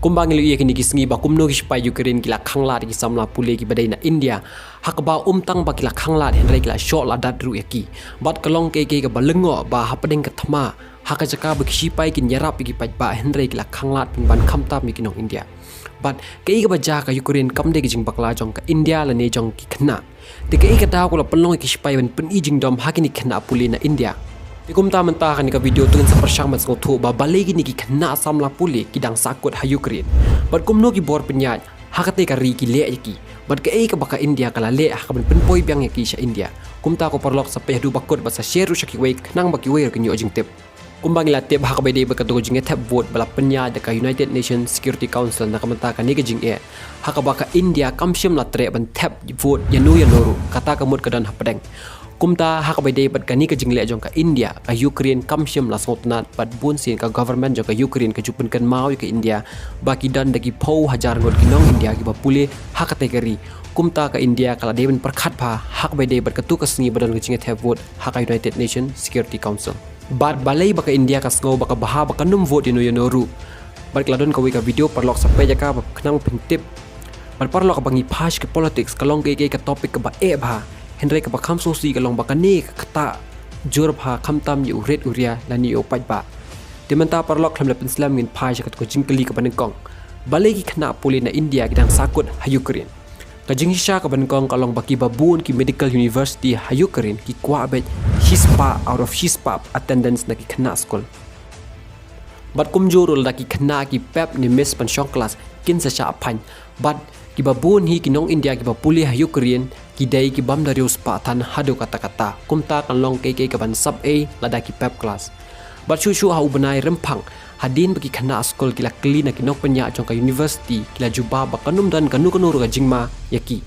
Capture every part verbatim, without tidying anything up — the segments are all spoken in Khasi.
Kumba ngi la ïohi kine ki sngi ba kumno ki shipai Ukraine ki la khanglad ïa ki samla pule kiba dei na India, ha kaba ym tang ba ki la khanglad hynrei ki la shoh ladat ruh ïa ki. Bad ka long kaei kaei kaba lyngngoh ba hapdeng ka thma, ha ka jaka ba ki shipai kin ïarap ïa ki paidbah hynrei ki la khanglad pynban khamtam ïa ki nong India. Bad kaei kaba jia ka Ukraine kam dei ka jingbakla jong ka India lane jong ki khynnah. Te kaei ka daw kaba la pynlong ïa ki shipai ban pyni jingdom ha kine ki khynnah pule na India? Te kumta mynta ha kane ka video to ngin sa pyrshang ban sngewthuh ba balei kine ki khynnah samla pule ki dang sahkut ha Ukraine. Bad kumno ki bor pynïaid ha katei ka ri ki leh ïa ki. Bad kaei kaba ka India ka la leh ha kaban pynpoi biang ïa ki sha India. Kumta ko paralok sa peit haduh ba kut bad sa share ruh sha kiwei khnang ba kiwei ruh kin ïoh jingtip. Kumba ngi la tip ha kaba ïadei bad kato ka jingïathep vote ba la pynïaid da ka United Nations Security Council na ka bynta kane ka jingeh, ha kaba ka India kam shym la treh ban thep vote ïano ïano ruh, kata ka mut ka don hapdeng. Kumta ha kaba ïadei bad kane ka jingleh jong ka India, ka Ukraine kam shym la sngewtynnad bad bunsien ka government jong ka Ukraine ka ju pynkynmaw ïa ka India ba ki don da ki phew hajar ngut ki nong India kiba pule ha katei ka ri. Kumta ka India ka la dei ban pyrkhat bha ha kaba ïadei bad kato ka sngi ba don ka jingïathep vote ha ka United Nations Security Council. Bad balei ba ka India ka sngew ba ka bha ba kan ym vote ïano ïano ruh? Bad ka la don kawei ka video, paralok sa peit ïa ka ba khnang phin tip. Bad paralok, ba ngi phai sha ki politics, ka long kaei kaei ka topic kaba eh bha. Hynrei kaba kham sngewsih ka long ba kane ka ktah jur bha khamtam ïa u rit u ria lane ïa u paidbah. Te mynta paralok, khlem la pynslem ngin phai sha kato ka jingkylli kaba nyngkong. Balei ki khynnah pule na India ki dang sahkut ha Ukraine? Ka jingshisha kaba nyngkong ka long ba kiba bun ki medical university ha Ukraine ki kwah beit shispah out of shispah attendance na ki khynnah skul. Bad kumjuh ruh lada ki khynnah ki pep ne miss ban shong klas, kin sa shah phaiñ. Bad kiba bun hi ki nong India kiba pule ha Ukraine ki dei ki bym da riewspah than haduh katta katta. Kumta kan long kaei kaei kaban sap ei lada ki pep klas. Bad shuh shuh ha u bnai Rymphang, hadien ba ki khynnah skul ki la kylli na ki nongpynïaid jong ka university, ki la jubab ba kan ym don kano kano ruh ka jingma ïa ki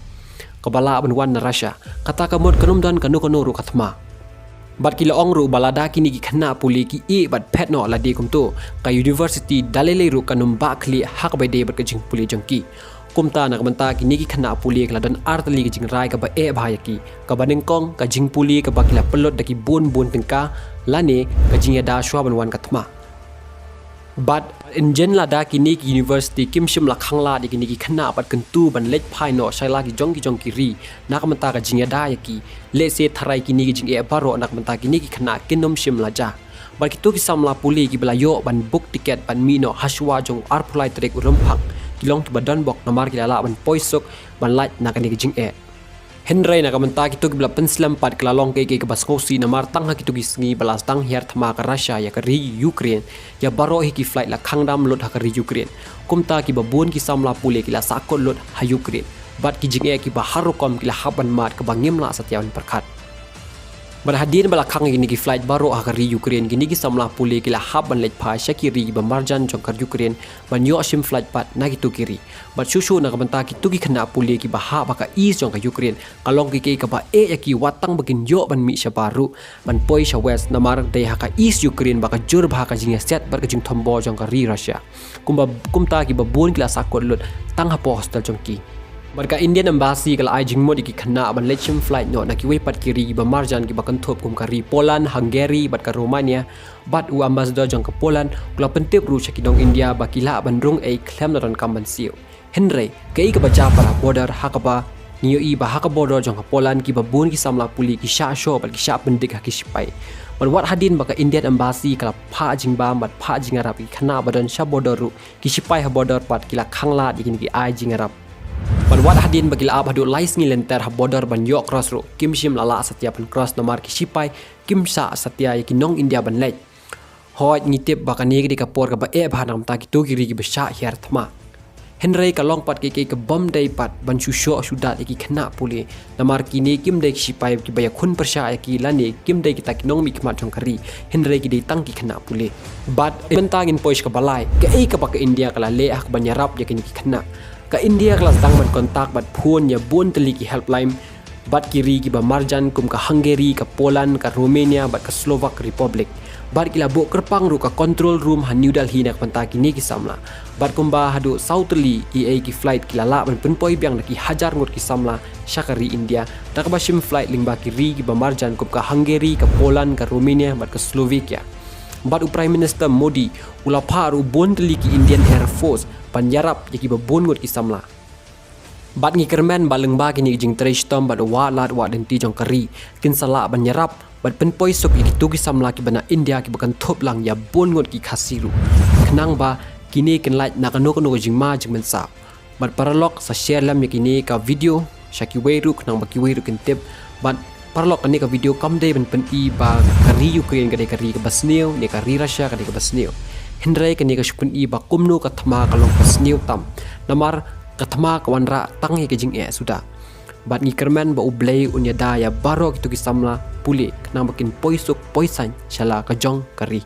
kaba lah ban wan na Russia. Kata ka mut kan ym don kano kano ruh ka thma. Bad ki la ong ruh ba lada kine ki khynnah pule ki ïeh bad phet noh lade kumto, ka university da lei lei ruh kan ym bah khlieh ha kaba ïadei bad ka jingpule jong ki. Kumta na ka bynta kine ki khynnah pule ka la don ar tylli ka jingrai kaba eh bha ïa ki. Kaba nyngkong, ka jingpule kaba ki la pynlut da ki bun bun tyngka, lane ka jingïada shuwa ban wan ka thma. Bad ynjen lada kine ki university kim shym la khanglad ïa kine ki khynnah bad kyntu ban leit phai noh sha la ki jong ki jong ki ri na ka bynta ka jingïada ïa ki, lehse tharai kine ki jingeh baroh na ka bynta kine ki khynnah kin ym shym la jia. Bad kito ki samla pule kiba la ïoh ban book ticket ban mih noh ha shuwa jong u arphew lai tarik u Rymphang, ki long kiba donbok namar ki la lah ban poi suk ban lait na kane ka jingeh. Hynrei na ka bynta kito kiba la pynslem pat, ka la long kaei kaei kaba sngewsih namar tang ha kito ki sngi ba la sdang hiar thma ka Russia ïa ka ri Ukraine, ïa baroh hi ki flight la khang dam lut ha ka ri Ukraine. Kumta kiba bun ki samla pule ki la sahkut lut ha Ukraine. Bad ki jingeh kiba har rukom ki la hap ban mad kaba ngim lah satia ban pyrkhat. Bad hadien ba la khang ïa kine ki flight baroh ha ka ri Ukraine, kine ki samla pule ki la hap ban leit phai sha ki ri kiba marjan jong ka Ukraine ban ïoh shim flight pat na kito ki ri. Bad shuh shuh na ka bynta kito ki khynnah pule kiba hap ha ka east jong ka Ukraine, ka long kaei kaei kaba eh ïa ki wat tang ba kin ïoh ban mih shabar ruh ban poi sha west namar dei ha ka east Ukraine ba ka jur bha ka jingïasiat bad ka jingthombor jong ka ri Russia. Kumba, kumta kiba bun ki la sahkut lut tang hapoh hostel jong ki. Bad ka Indian Embassy ka la ai jingmut ïa ki khynnah ban leit shim flight noh na kiwei pat ki ri kiba marjan kiba kynthup kum ka ri Poland, Hungary bad ka Romania. Bad u ambassador jong ka Poland u la pyntip ruh sha ki nong India ba ki lah ban rung ei khlem da donkam ban siew. Hynrei kaei kaba jia pat ha border, ha kaba ngi ïohi ba ha ka border jong ka Poland kiba bun ki samla pule ki shah shoh bad ki shah pyndik ha ki shipai. Bad wat hadien ba ka Indian Embassy ka la phah jingbam bad phah jingïarap ïa ki khynnah ba don sha border ruh, ki shipai ha border pat ki la khanglad ïa kine ki ai jingïarap. Bad wat hadien ba ki la ap haduh lai sngi lynter ha border ban ïoh cross ruh, kim shym la lah satia ban cross namar ki shipai kim shah satia ïa ki nong India ban leit. Hooid, ngi tip ba kane ka dei ka por kaba eh bha na ka bynta kito ki ri kiba shah hiar thma. Hynrei ka long pat kaei kaei kabym dei pat ban shu shoh shu dat ïa ki khynnah pule, namar kine kim dei ki shipai kiba ïakhun pyrshah ïa ki lane kim dei kita ki nongmihkhmat jong ka ri, hynrei ki dei tang ki khynnah pule. Bad mynta ngin poi sha kaba lai, kaei kaba ka India ka la leh ha kaban ïarap ïa kine ki khynnah. Ka India ka la sdang ban contact bad phone ïa bun tylli ki helpline bad ki ri kiba marjan kum ka Hungary, ka Poland, ka Romania bad ka Slovak Republic. Bad ki la buh kyrpang ruh ka control room ha New Delhi na ka bynta kine ki samla. Bad kumba haduh saw tylli kiei ki flight ki la lah ban pynpoi biang da ki hajar ngut ki samla sha ka ri India, da kaba shim flight lyngba ki ri kiba marjan kum ka Hungary, ka Poland, ka Romania bad ka Slovakia. Bad u Prime Minister Modi u la phah ruh bun tylli ki Indian Air Force ban ïarap ïa kiba bun ngut ki samla. Bad ngi kyrmen ba lyngba kine ki jingtrei shitom bad wad lad wad lynti jong ka ri, kin sa lah ban ïarap bad pynpoi suk ïa kito ki samla kiba na India kiba kynthup lang ïa bun ngut ki Khasi ruh, khnang ba kine kin lait na kano kano ka jingma jingmynsiem. Bad paralok, sa share lem ïa kine ka video sha kiwei ruh, khnang ba kiwei ruh kin tip. Bad paralok, kane ka video kam dei ban pyni ba ka ri Ukraine ka dei ka ri kaba sniew ne ka ri Russia ka dei kaba sniew. Hynrei kane ka shu pyni ba kumno ka thma ka long ka sniew tam, namar ka thma ka wanrah tang ïa ka jingeh suda. Bad ngi kyrmen ba U Blei un ïada ïa baroh kito ki samla pule, khnang ba kin poi suk poi saiñ sha la ka jong ka ri.